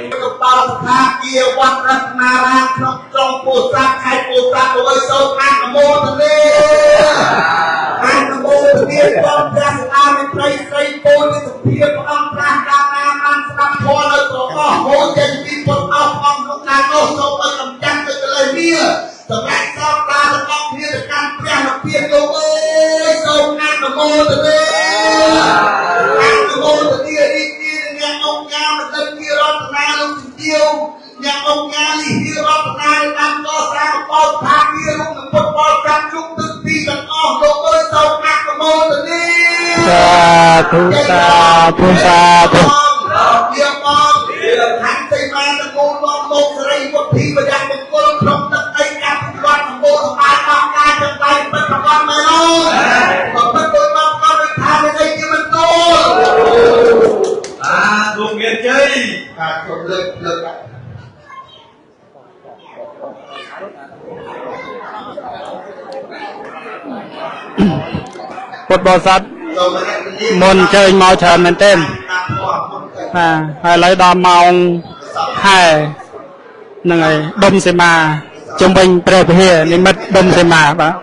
ដល់ស្ថាគារវត្តរតនារាមក្នុងក្រុងពោធិ៍សាត់ខេត្តពោធិ៍សាត់អើយសូមអនុមោទនាអនុមោទនាបងព្រះស្ដាមេត្រីស្រីពូជសុភាព្រះអង្គប្រាស់កាលណាបានស្ដាប់ធម៌នៅប្រកោះហូរចេញពីពុទ្ធអស់អង្គក្នុងការនោះសូមឲ្យកំចាត់ទៅកលេសនេះសម្រាប់សពតាទាំងអស់គ្នាទៅកាន់ព្រះនិព្វានលោកអើយសូមអនុមោទនាអនុមោទនារីករាយអ្នកអង្គការបណ្ឌិតជារតនាលោកជំទាវអ្នកអង្គការលិហិរតនាបានកសាងបោដ្ឋាគាររួមនឹងពុទ្ធបរិស័ទជុំទិសទីទាំងអស់លោកអើយសូមអនុមោទនា សាធុសាធុសាធុ យាបងខន្តិមានមូលមកមកសេរីវុធីបយ៉ាងមង្គលក្នុងទឹកដីកម្ពុជាវត្តមង្គលសបាយអស់ការទាំងដៃពិតប្រកបមែនអូនបើពិតដូចមកកត់ថាមានអីជាមិនទូល សាធុមានជ័យ បាទសូមលើកលើក ពុទ្ធបរិស័ទមុនអញ្ជើញមកច្រើនមែនទែនបាទហើយឥឡូវដល់ម៉ោងហែហ្នឹងហើយដុំសីមាជំវិញព្រះវិហារនិមិត្តដុំសីមាបាទ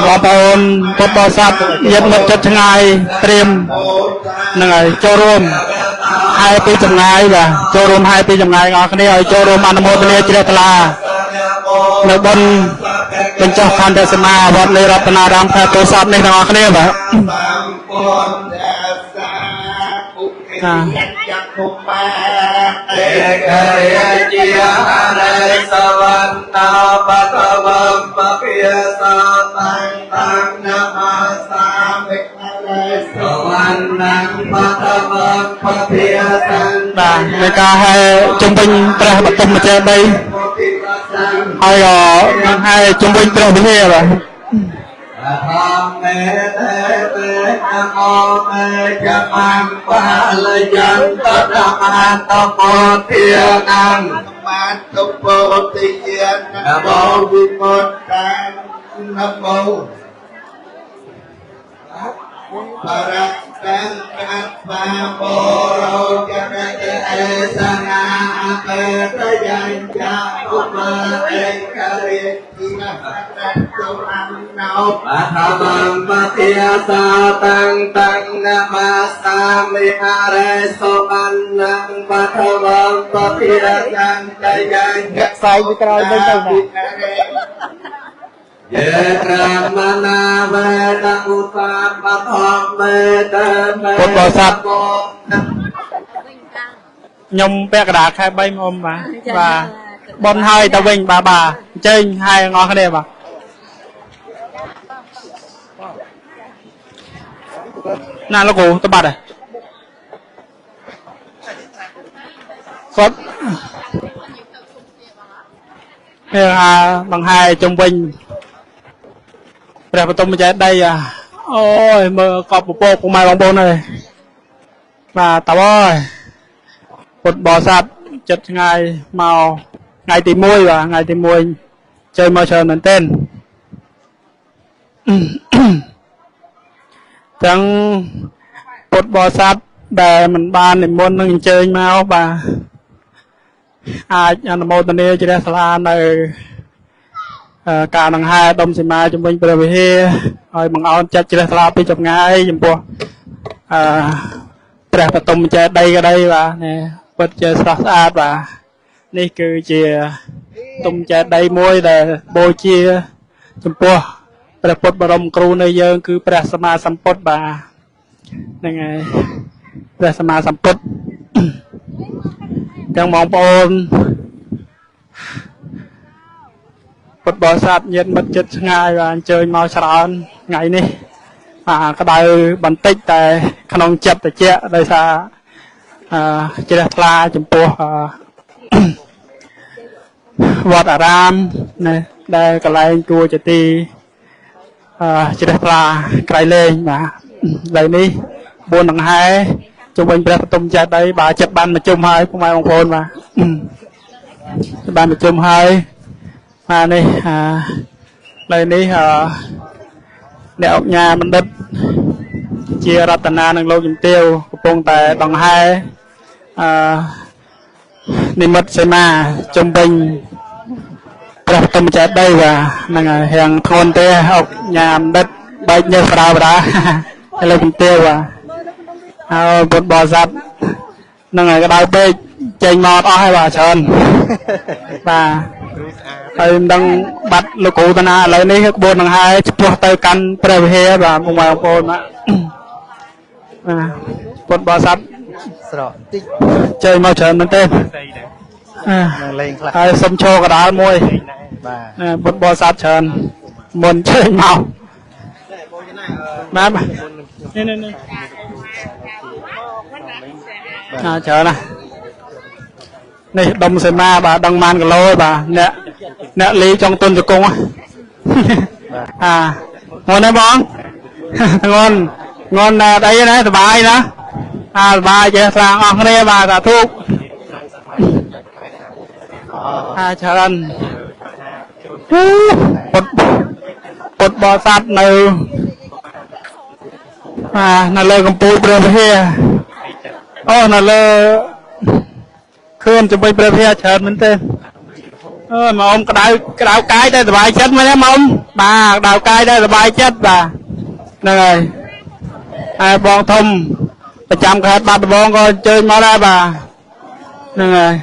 បងប្អូនពុទ្ធបរិស័ទញាតិមិត្តចិត្តឆ្ងាយត្រៀមហ្នឹងហើយចូលរួមហែពីចម្ងាយបាទចូលរួមហែពីចម្ងាយទាំងអស់គ្នាឲ្យចូលរួមអនុមោទនាជ្រះថ្លានៅបុណ្យបញ្ចុះខន្ធសមាវត្តនៃរតនារាមខេត្តពោធិ៍សាត់នេះទាំងអស់គ្នាបាទ ចាគុមា អេកេជាអរិសវន្តោបតវំពភិសតាំងតាំងនមសាមិសវណ្ណំបតវំពភិសੰ បាទនៃការហែជំវិញព្រះបទុមចេតិយហើយនឹងហែជំវិញព្រះវិហារបាទ ធម្មេទេទេនមោមេចមង្បាលយន្តធម្មតពោធានំ មាតុពោទិយានមោវិមុតតានមោបរតੰកត្វាបរោចរតិ អេសនាអបេតយញ្ចឧបេករិ ទីមហតតុអណោ បឋមំបតិយសាតាំងតាំងនមសាមិអរិសុបណ្ណំបឋមំបតិយសੰតយញ្ច ខ្សែពីក្រោយវិញទៅណា យេក្រមនាវេតឧតាបឋមេតមេ ពុទ្ធបរិស័ទខ្ញុំពាក់កណ្ដាលខែ3មុំបាទបាទប៉ុនហើយទៅវិញបាទបាទអញ្ជើញហើយទាំងអស់គ្នាបាទណាលោកគ្រូទៅបាត់ហើយគាត់នេះអាបង្ហាយជំវិញព្រះបទុមចេតិយអូយមើលកប់ពពកពុកម៉ែបងប្អូនអើយបាទតើអើយពុទ្ធបរិស័ទចិត្តឆ្ងាយមកថ្ងៃទី1បាទថ្ងៃទី1ជើញមកច្រើនមែនទែនទាំងពុទ្ធបរិស័ទដែលមិនបាននិមន្តនឹងអញ្ជើញមកបាទអាចអនុមោទនាជ្រះថ្លានៅការដង្ហែដុំសីមាជំវិញព្រះវិហារឲ្យបង្អោនចិត្តជ្រះថ្លាពីចម្ងាយចំពោះអឺព្រះបទុមចេតិយក្តីបាទនេះពិតជាស្រស់ស្អាតបាទនេះគឺជាទុំចេតិយមួយដែលបូជាចំពោះព្រះពុទ្ធបរមគ្រូនៃយើងគឺព្រះសម្មាសម្ពុទ្ធបាទហ្នឹងហើយព្រះសម្មាសម្ពុទ្ធទាំងបងប្អូនពុទ្ធបរិស័ទញាតិមិត្តជិតឆ្ងាយបាទអញ្ជើញមកច្រើនថ្ងៃនេះបាទក្តៅបន្តិចតែក្នុងចិត្តត្រជាក់ដោយសារជ្រះថ្លាចំពោះវត្តអារាមណាដែលកន្លែងគួរជាទីជ្រះថ្លាក្រៃលែងបាទឥឡូវនេះ4ដង្ហែជុំវិញព្រះបទុមចេតិយបាទចិត្តបានមកជុំហើយពុកម៉ែបងប្អូនបាទបានមកជុំហើយបាទនេះឥឡូវនេះអ្នកអង្គការបណ្ឌិត ជារតនានិងលោកជំទាវកំពុងតែដង្ហែអឺនិមិត្តសីមាជំវិញព្រះបឋមចេតិយបាទហ្នឹងហើយរាងធ្ងន់ទេអុកញ៉ាមដិតបែកញើសប្រាប្រាហើយលោកជំទាវបាទហើយពុទ្ធបរិស័ទហ្នឹងហើយក្តៅពេកចេញមកអត់អស់ហើយបាទច្រើនបាទហើយមិនដឹងបាត់លោកគ្រូតាណាឥឡូវនេះក្បួននឹងហើយឆ្ពោះទៅកាន់ព្រះវិហារបាទពុកម៉ែបងប្អូនបាទបាទពុទ្ធបរិស័ទ ស្រកតិច ចេញមកច្រើនមែនទេ នឹងលេងខ្លះ ហើយសុំឈរកដាលមួយ បាទ ពុទ្ធបរិស័ទច្រើនមុនចេញមកបាទនេះនេះនេះអាច្រើនណាស់នេះដុំសេមាបាទដឹងម៉ានគីឡូបាទអ្នកអ្នកលីចង់ទុនជង្គង់អាងន់ទេបងងន់ងន់ណាអីណាសបាយណាអាសបាយចេះស្លាងអស់គ្នាបាទសាធុអាច្រើនពុទ្ធពុទ្ធបរិស័ទនៅបាទនៅលើកំពូលព្រះវិហារអូនៅលើខឿនជំវិញព្រះវិហារច្រើនមែនទេអើមកអ៊ំក្តៅក្តៅកាយតែសុបាយចិត្តមែនទេមកអ៊ំបាទក្តៅកាយតែសុបាយចិត្តបាទហ្នឹងហើយហើយបងធំប្រចាំខេត្តបាត់ដំបងក៏អញ្ជើញមកដែរបាទហ្នឹងហើយ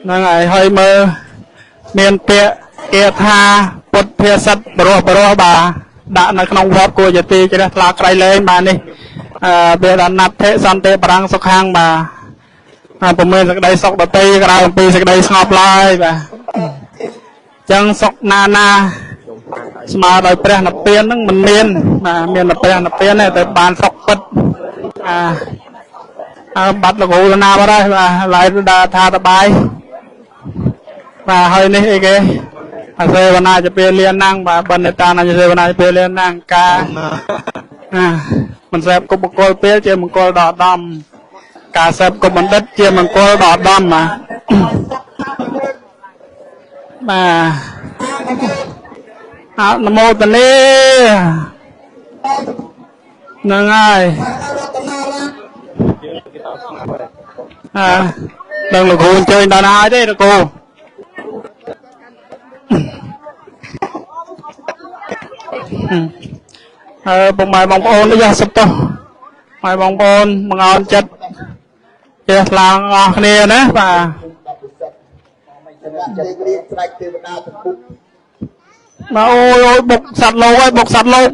ហ្នឹងហើយហើយមើលមានពាក្យគាថាពុទ្ធភាសិតបរោះបរោះបាទដាក់នៅក្នុងវត្តគួរជាទីជ្រះថ្លាក្រៃលែងបាទនេះអឺវាដល់ណដ្ឋិសន្តិបារាំងសុខាងបាទពុំមានសេចក្តីសុខដតីក្រៅអំពីសេចក្តីស្ងប់ឡើយបាទអញ្ចឹងសុខណាណាស្មើដោយព្រះនិព្វានហ្នឹងមិនមានបាទមានតែព្រះនិព្វានទេតែបានសុខពិតអាអើបាត់លោកគ្រូណាបាត់ហើយបាទឡាយដល់ថាតបាយបាទហើយនេះអីគេអសេវនាជាពេលលានណាំងបាទបណ្ឌតានអសេវនាជាពេលលានណាំងការអាមិនសេពគុបបុគ្គលពេលជាមង្គលដល់ឧត្តមការសេពគុបបណ្ឌិតជាមង្គលដល់ឧត្តមបាទបាទអនុមោទនាហ្នឹងហើយអើដឹងលោកគ្រូអញ្ជើញដល់ណាហើយទេលោកគ្រូហើយពុកម៉ែបងប្អូននេះសុបទោសម៉ែបងប្អូនបង្អោនចិត្តចេះថ្លាងអស់គ្នាណាបាទបាទអូយអូយបុកសត្វលោកហើយបុកសត្វលោក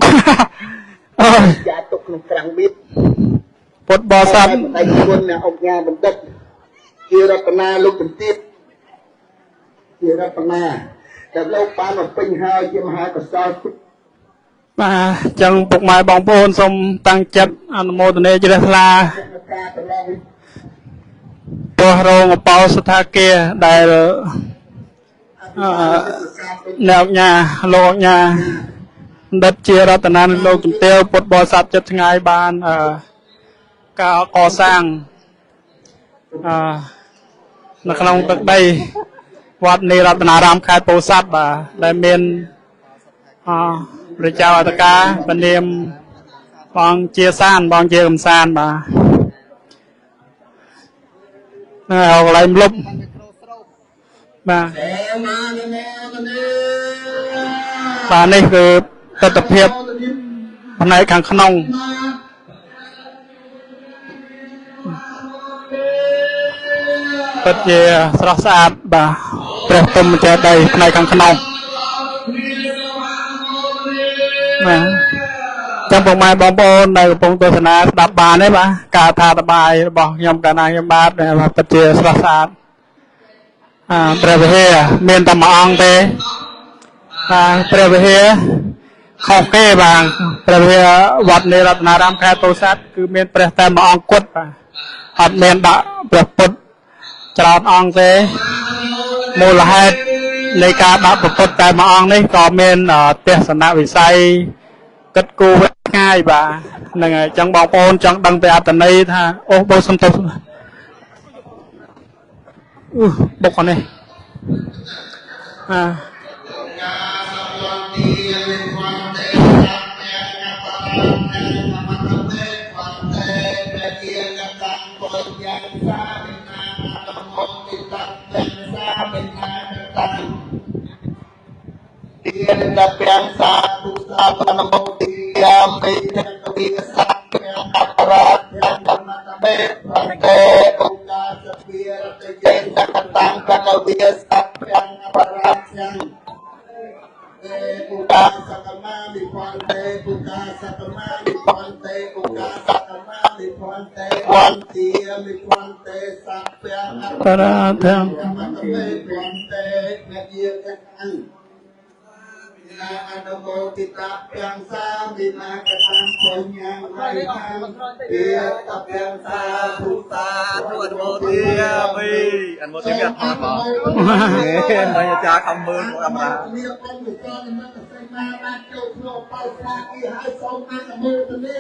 អើយ ចាទុកក្នុងក្រាំងមៀត ពុទ្ធបរិស័ទ ដៃគុណអ្នកអង្គការបណ្ឌិតជារតនាលោកជំទាវជារតនាតែលោកបានបំពេញហើយជាមហាកុសល បាទអញ្ចឹងពុកម៉ែបងប្អូនសូមតាំងចិត្តអនុមោទនាជ្រះថ្លាពោះរោងអបោសថាគាដែលអ្នកញ៉ាលោកញ៉ាបណ្ឌិតជារតនាលោកជំទាវពុទ្ធបរិស័ទចិត្តឆ្ងាយបានការកសាងនៅក្នុងទឹកដីវត្តនីរតនារាមខេត្តពោធិ៍សាត់បាទដែលមានព្រះចៅអធិការពនាមបងជាសានបងជាកំសានបាទនៅកន្លែងលុបបាទបាទនេះគឺទិដ្ឋភាពផ្នែកខាងក្នុងពិតជាស្រស់ស្អាតបាទព្រះទុំចេតិយផ្នែកខាងក្នុងបាទចាំពុកម៉ែបងប្អូនដែលកំពុងទស្សនាស្ដាប់បានទេបាទការថាតបាយរបស់ខ្ញុំកាលណាខ្ញុំបាទពិតជាស្រស់ស្អាតព្រះវិហារមានតែមួយអង្គទេបាទព្រះវិហារខុសគេបាទព្រះវិហារវត្តនីរតនារាមខេត្តពោធិ៍សាត់គឺមានព្រះតែមួយអង្គគត់បាទអត់មានដាក់ព្រះពុទ្ធច្រើនអង្គទេមូលហេតុនៃការដាក់ព្រះពុទ្ធតែមួយអង្គនេះក៏មានទស្សនវិស័យគិតគូរឆ្ងាយបាទហ្នឹងហើយអញ្ចឹងបងប្អូនចង់ដឹងពីអត្ថន័យថាអូបងសុំទោសអឺបុកនេះអា តពាំងសាធុសាធនមោទយាមិតវិសៈអបរាធធម្មតមេតេឧកាសវិរតយេសកតាំងកកវិសៈពាំងអបរាធំទេឧកាសកមាមិភន្ទេឧកាសកមាមិភន្ទេឧកាសកមាមិភន្ទេវន្ទាមិភន្ទេសៈពាំងអ បរាធំ ធម្មតមេភន្ទេនយាកតាំង ណាអនុមោទិតាពាំងសាមិមាកតាំងបុញ្ញងវៃខាងពាតពាំងសាធុ សាធុអនុមោទនាមីអនុមោទនាអត់មកមិនអាចារ្យខំមើលមកអមរា នាព្រះវិសាលនិមិត្តសីមាបានចូលក្នុងបោស្រាគីហើយសូមអនុមោទនា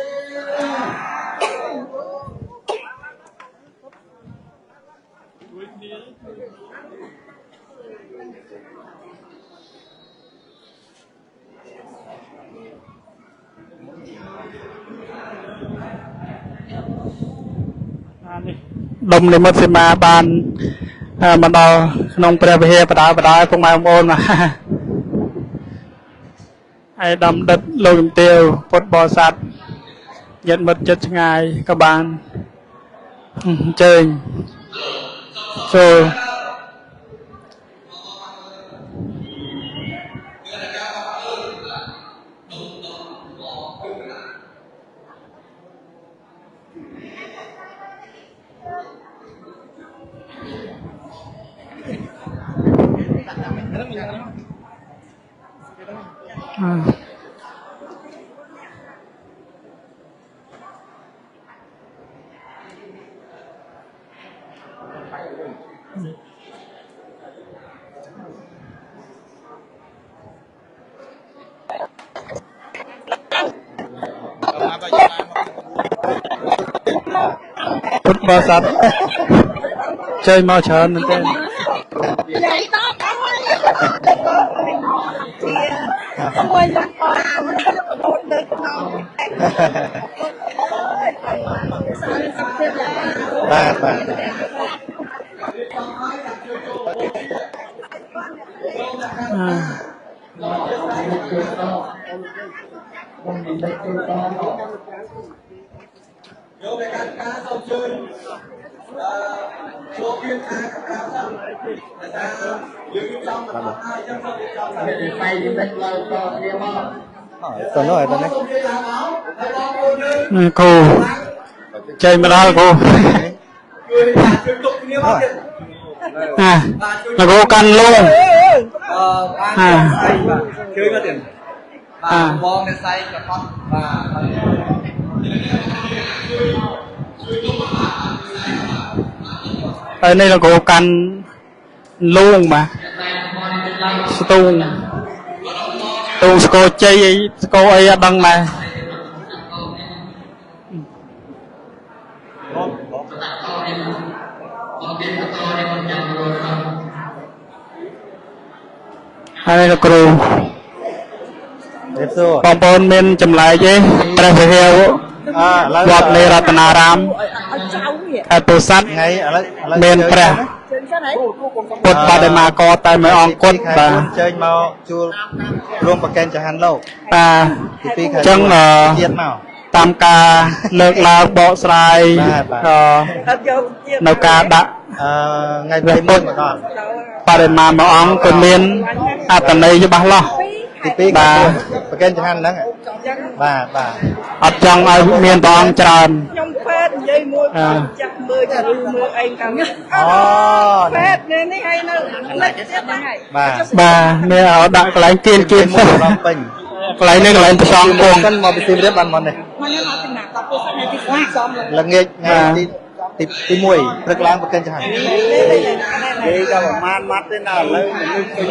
នេះដុំនិមិត្តសីមាបានមកដល់ក្នុងព្រះវិហារបដាបដាពុកម៉ែបងប្អូនបាទឯដំដិតលោកជំទាវពុទ្ធបរិស័ទញាតិមិត្តចិត្តឆ្ងាយក៏បានអញ្ជើញចូល ពុទ្ធបរិស័ទចេញមកច្រើនមែនទែន មួយលំអនៅក្នុង បាទបាទ យកในការការសូមជើញអឺចូលគៀនខាកកាសិនតែយើងរៀបចំមិនអត់ហើយអញ្ចឹងសូមរៀបចំសិនតែនិមិត្តឡើងតគ្នាមក តនោះតនេះ សូមនិយាយឡើងមកហើយបងប្អូនយើង នេះគ្រូចេញមកដល់គ្រូ ជួយជួយទុកគ្នាមកទៀត ណាលោកគ្រូកាន់លង អឺបានស្អីបាទជើញមកទៀតបាទបងអ្នកស្អីក៏កត់បាទ ហើយនេះលោកគ្រូកាន់លងបាទស្ទូងទូងស្គរជ័យអីស្គរអីអត់ដឹងដែរហើយលោកគ្រូ រៀបសួរ បងប្អូនមានចម្លែកទេព្រះវិហារ អើឥឡូវ វត្តនៃរតនារាម ឲ្យចៅនេះ ខេត្តពោធិ៍សាត់ ថ្ងៃឥឡូវឥឡូវ មានព្រះ ជើងសិនហី ពុទ្ធបដិមាករតែមួយអង្គគត់បាទ ជើញមកជួលរួមប្រកែនចហាន់លោក បាទ ទី2ខែ ចឹង ទៀតមក តាមការលើកឡើងបកស្រាយ បាទ អឺ អត់យកទៀត នៅការដាក់ អឺថ្ងៃ21មកដល់ បរិមាមួយអង្គក៏មានអត្ថន័យច្បាស់លាស់ ទី2 បា ខែ ទ ប្រកែនចហាន់ហ្នឹងបាទបាទ អត់ចង់ឲ្យមានព្រះអង្គច្រើន ខ្ញុំពេទ្យនិយាយមួយចាស់មើលជំងឺមើលអីកាំ អូ ពេទ្យនេះនេះហើយនៅនឹកទៀតហ្នឹងហើយ បាទ បាទមានឲ្យដាក់កន្លែងគៀនគៀន មកដល់ពេញ កន្លែងនេះកន្លែងប្រសងគង់ សិនមកពីសៀមរាបបានមកនេះ មកនេះមកពីណាតពោះថ្ងៃទី3សំ ល្ងាចថ្ងៃទីទីទី1ព្រឹកឡើងប្រកែនចហាន់ នេះនេះនេះ និយាយតែប្រហែលម៉ាត់ទេណាឥឡូវមនុស្សពេញ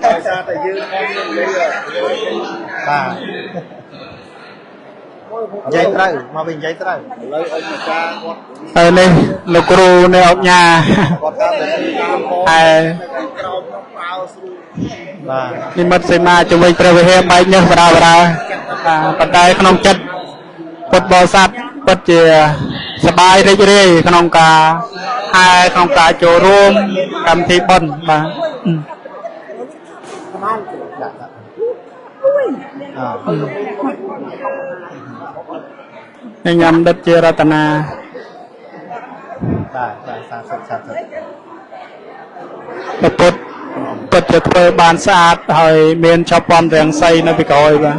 ដោយសារតែយើងខំនិយាយ បាទនិយាយត្រូវមកវិញនិយាយត្រូវ ឥឡូវអុំអាចារ្យគាត់ ហើយនេះលោកគ្រូនៃអង្គញា គាត់ថាតែតាមផង ហើយ ក្រោមនោះប្រើស្រួល បាទ និមិត្តសីមាជំវិញព្រះវិហារបែកញើសបដាបដាបាទប៉ុន្តែក្នុងចិត្តពុទ្ធបរិស័ទពិតជាសប្បាយរីករាយក្នុងការហែក្នុងការចូលរួមកម្មវិធីបុណ្យបាទ ដាក់ដាក់ ញ៉ាំដិតជារតនា បាទបាទសាធុសាធុ ពុទ្ធពិតជាធ្វើបានស្អាតហើយមានឆពន់រាំងសីនៅពីក្រោយបាទ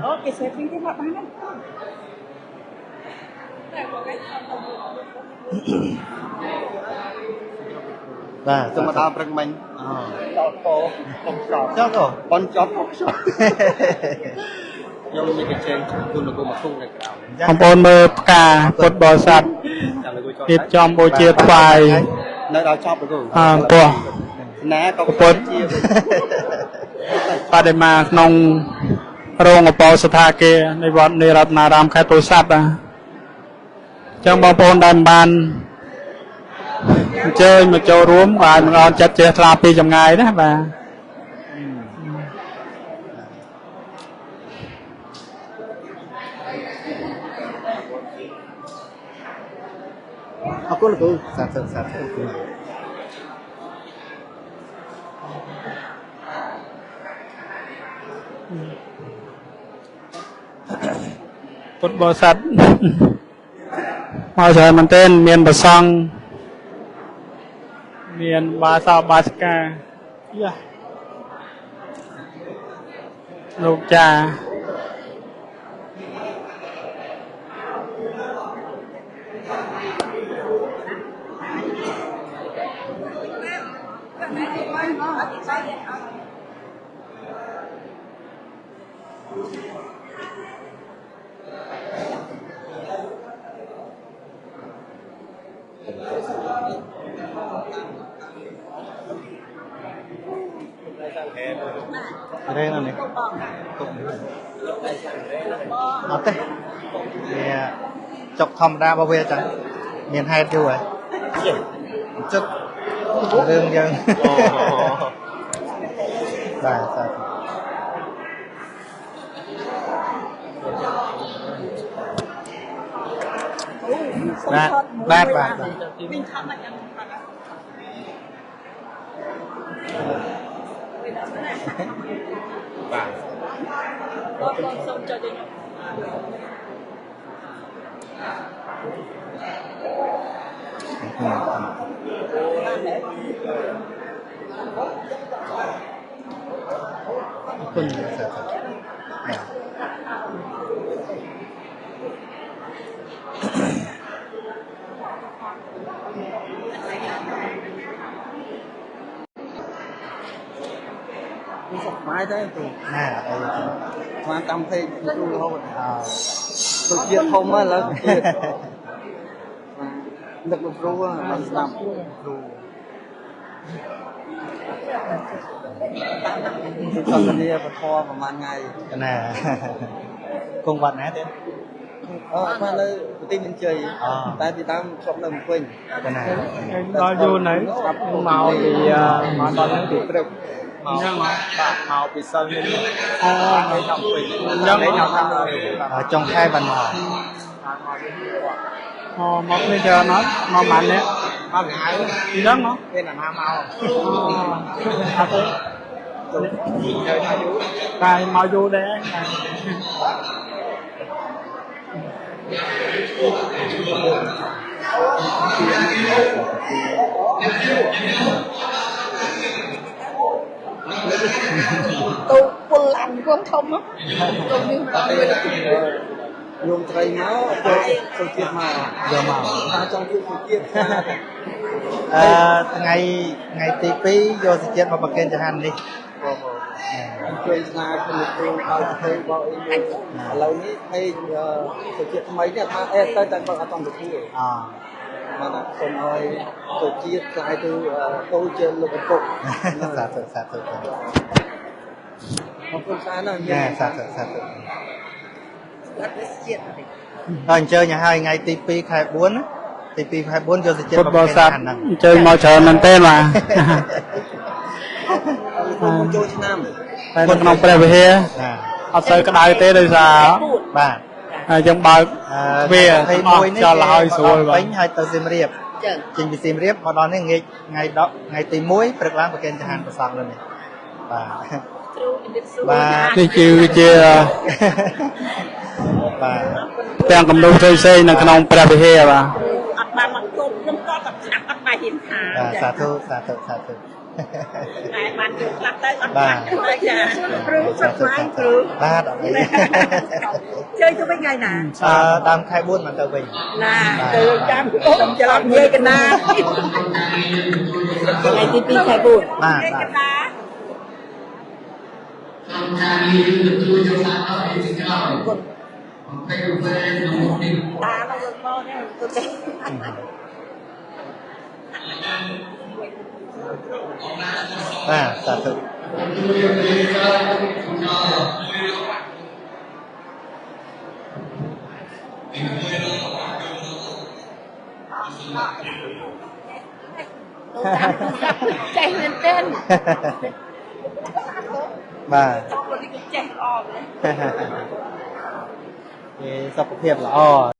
អូគេសេពីទេមកបានណា បាទ សូមមកដល់ព្រឹកមិញ ចោតពោកុំចោតចោត បនចប់កុំចោតខ្ញុំមានកញ្ជែងគុណលោកមកគុំនៅក្រៅ បងប្អូនមើលផ្កាពុទ្ធបរិស័ទរៀបចំបូជាថ្វាយ នៅដល់ចប់លោក អពោះ ណាក៏ ពុទ្ធបដិមាក្នុងរោងអបោសថាគារនៃវត្តនិរតនារាមខេត្តពោធិ៍សាត់បាទចឹងបងប្អូនដែលមិនបានអញ្ជើញមកចូលរួមក៏អាចមកអនចិត្តជ្រះថ្លាពីចម្ងាយណាបាទ អរគុណលោកគ្រូ សាធុសាធុ ពុទ្ធបរិស័ទមកច្រើនមែនទែនមានប្រសង់មានបាសកបាសិកាយ៉ាលោកចា រេននេះទុកអត់ទេវាចុកធម្មតារបស់វាចឹងមានហេតុយូរហើយចិត្តរឿងយើងបាទសាធុបាទបាទបាទ មានខំមកចាំបាទបាទបងសូមចុចឲ្យខ្ញុំ អរគុណសាធុបាទ សុខបាយទេទូ ណាអី ស្មានតាមពេកគ្រូរហូត អើ ទៅជាធំហើយឥឡូវទៀតនឹកលោកគ្រូបានស្ដាប់គ្រូសន្ទនាពធប្រហែលថ្ងៃ ណាគង់វត្តណាទៀត អឺអានៅប្រទេសមានជ័យតែពីដើមធ្លាប់នៅភ្នំពេញ ណា ដល់យូរនៅ មកពីមកដល់ហ្នឹងពីព្រឹកមកបាទមកពីសិលនេះ អូ នៅភ្នំពេញ ចឹង ខ្ញុំថា ចុងខែបានមក អូមកនេះច្រើនអត់មកប៉ុន្មានអ្នក មកថ្ងៃ អញ្ចឹងហ៎ ពេលណាមក អត់ទេ ទៅមកយូរ តែមកយូរដែរ ទូពុលអានគំធំទូនេះមកដល់មួយ ញោមត្រីមកទៅជាតិមក យកមក ថាចង់ជួបសុជាតិ អឺថ្ងៃថ្ងៃទី2យកសជាតិមកប្រគេនចហាននេះ បងជួយស្នាខ្ញុំគ្រូឲ្យធ្វើបោអីមួយឥឡូវនេះពេកសុជាតិថ្មីនេះថាអេទៅតែគាត់អត់តទទួល អ បាទសូមឲ្យសុជាតិខ្លាយទៅទៅជាលោកឪពុក សាធុសាធុ អរគុណច្រើនណាស់ ណែសាធុសាធុ អត់ជាតិទេ ហើយអញ្ជើញឲ្យហើយថ្ងៃទី2ខែ4ណាទី2ខែ4យកសជាតិ ពុទ្ធបរិស័ទ ហានហ្នឹង អញ្ជើញមកច្រើនមែនទែនបាទ ខ្ញុំចូលឆ្នាំ តែនៅក្នុងព្រះវិហារ ណា អត់សូវក្តៅទេដោយសារ បាទ ហើយយើងបើកទ្វារទាំងអស់ 21នេះ ចោលឲ្យស្រួលបាទ ពេញហើយទៅសៀមរាប ចឹង ចេញពីសៀមរាបមកដល់នេះងាកថ្ងៃ10ថ្ងៃទី1ព្រឹកឡើងប្រគេនចហានប្រសង់លើនេះបាទ គ្រូជំរាបសួរ បាទ នេះគឺជា បាទ ទាំងគំនូរផ្សេងៗនៅក្នុងព្រះវិហារបាទ អត់បានមកគុំខ្ញុំក៏តែឆាប់អត់បានហ៊ានថា បាទសាធុសាធុសាធុ តែបានជួបខ្លះទៅអត់ បាទ បានចាគ្រូសុខសប្បាយគ្រូ បាទអត់អី ជើញទៅវិញថ្ងៃណា អឺដើមខែ4មកទៅវិញ ណាទៅចាំខ្ញុំច្រឡំយាយកណាថ្ងៃទី2ខែ4 បាទ យាយក បាទ ណាតាលោកមកនេះទៅទេ បាទសាធុ ចេះមែនទែន បាទ ចូលនេះគឺចេះល្អមែន គេសុខភាពល្អ